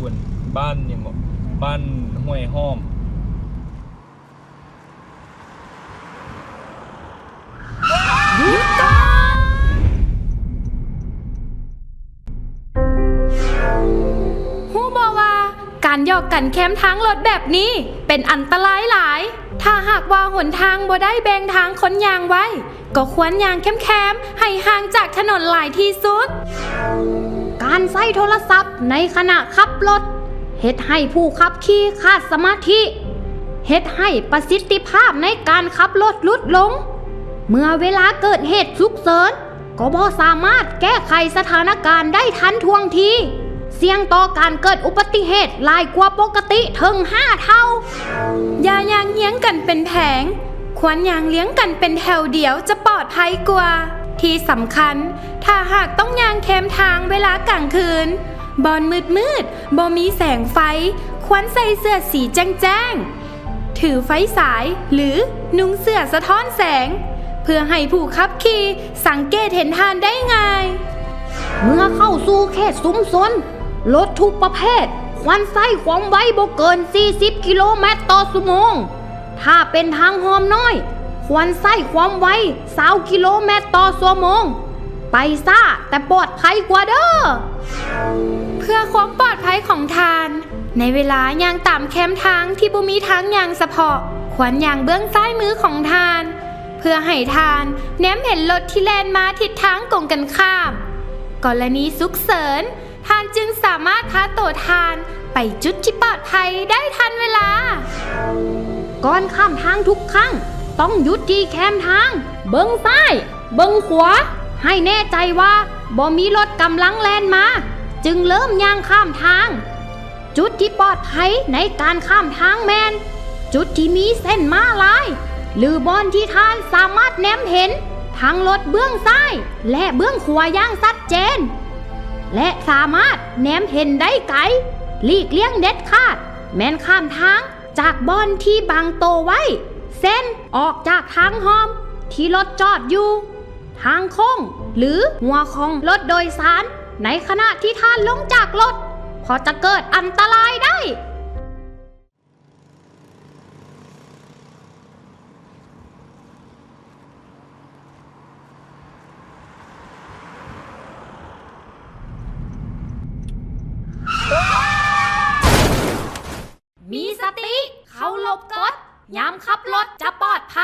ຄົນ ບ້ານຫຍັງເກາະ ບ້ານຫ້ວຍຫອມ. ຮູ້ບໍ່ວ່າ ການຫຍອກກັນແຄມທາງລົດແບບນີ້ ເປັນອັນຕະລາຍຫຼາຍ. ຖ້າຫາກວ່າຫົນທາງບໍ່ໄດ້ແບ່ງທາງຄົນຍ່າງໄວ້ ກໍຄວນຍ່າງແຄມໆ ໃຫ້ຫ່າງຈາກຖະໜົນຫຼາຍທີ່ສຸດ. ການໃຊ້ໂທລະສັບໃນຂະນະຂັບລົດ ເຮັດໃຫ້ຜູ້ຂັບຂີ່ຂາດສະມາທິ, ເຮັດໃຫ້ປະສິດທິພາບໃນການຂັບລົດຫຼຸດລົງ. ເມື່ອເວລາເກີດເຫດສຸກເສີນ ກໍບໍ່ສາມາດແກ້ໄຂສະຖານະການໄດ້ທັນທ່ວງທີ, ສ່ຽງຕໍ່ການເກີດອຸບັດຕິເຫດຫຼາຍກວ່າປົກກະຕິເຖິງຫ້າເທົ່າ. ຢ່າຍ່າງຮຽງກັນເປັນແຜງ, ຄວນຍ່າງລຽງກັນເປັນແຖວດຽວຈະປອດໄພກວ່າ. ທີ່ສຳຄັນ, ຖ້າຫາກຕ້ອງຍ່າງແຄມທາງເວລາກາງຄືນ, ບ່ອນມືດໆ, ບໍ່ມີແສງໄຟ, ຄວນໃສ່ເສື້ອສີແຈ້ງໆ, ຖືໄຟສາຍ ຫຼື ນຸ່ງເສື້ອສະທ້ອນແສງ ເພື່ອໃຫ້ຜູ້ຂັບຂີ່ສັງເກດເຫັນທ່ານໄດ້ງ່າຍ. ເມື່ອເຂົ້າສູ່ເຂດຊຸມຊົນ, ລົດທຸກປະເພດຄວນໃຊ້ຄວາມໄວບໍ່ເກີນສີ່ສິບກິໂລແມັດຕໍ່ຊົ່ວໂມງ. ຖ້າເປັນທາງຮ່ອມນ້ອຍ, ຄວນໃຊ້ຄວາມໄວຊາວກິໂລແມັດຕໍ່ຊົ່ວໂມງ. ໄປຊ້າແຕ່ປອດໄພກວ່າເດີ້. ເພື່ອຄວາມປອດໄພຂອງທ່ານ, ໃນເວລາຍ່າງຕາມແຄມທາງທີ່ບໍ່ມີທາງຍ່າງສະເພາະ, ຄວນຍ່າງເບື້ອງຊ້າຍມືຂອງທ່ານ, ເພື່ອໃຫ້ທ່ານແນມເຫັນລົດທີ່ແລ່ນມາທິດທາງກົງກັນຂ້າມ. ກໍລະນີສຸກເສີນ, ທ່ານຈຶ່ງສາມາດພາໂຕທ່ານໄປຈຸດທີ່ປອດໄພໄດ້ທັນເວລາ. ກ່ອນຂ້າມທາງທຸກຄັ້ງ, ຕ້ອງຢຸດທີ່ແຄມທາງ, ເບິ່ງຊ້າຍ, ເບິ່ງຂວາ, ໃຫ້ແນ່ໃຈວ່າບໍ່ມີລົດກຳລັງແລ່ນມາ, ຈຶ່ງເລີ່ມຍ່າງຂ້າມທາງ. ຈຸດທີ່ປອດໄພໃນການຂ້າມທາງແມ່ນ ຈຸດທີ່ມີເສັ້ນມ້າລາຍ ຫຼື ບ່ອນທີ່ທ່ານສາມາດແນມເຫັນທັງລົດເບື້ອງຊ້າຍ ແລະ ເບື້ອງຂວາຢ່າງຊັດເຈນ ແລະ ສາມາດແນມເຫັນໄດ້ໄກ. ຫຼີກລ່ຽງເດັດຂາດແມ່ນຂ້າມທາງຈາກບ່ອນທີ່ບັງໂຕໄວ້, ເຊັ່ນ ອອກຈາກທາງຮ່ອມທີ່ລົດຈອດຢູ່, ທາງໂຄ້ງ ຫຼື ຫົວຂອງລົດໂດຍສານ ໃນຂະນະທີ່ທ່ານລົງຈາກລົດ, ເພາະຈະເກີດອັນຕະລາຍໄດ້. ມີສະຕິ, ເຄົາລົບກົດ, ຍາມຂັບລົດຈະປອດໄພ.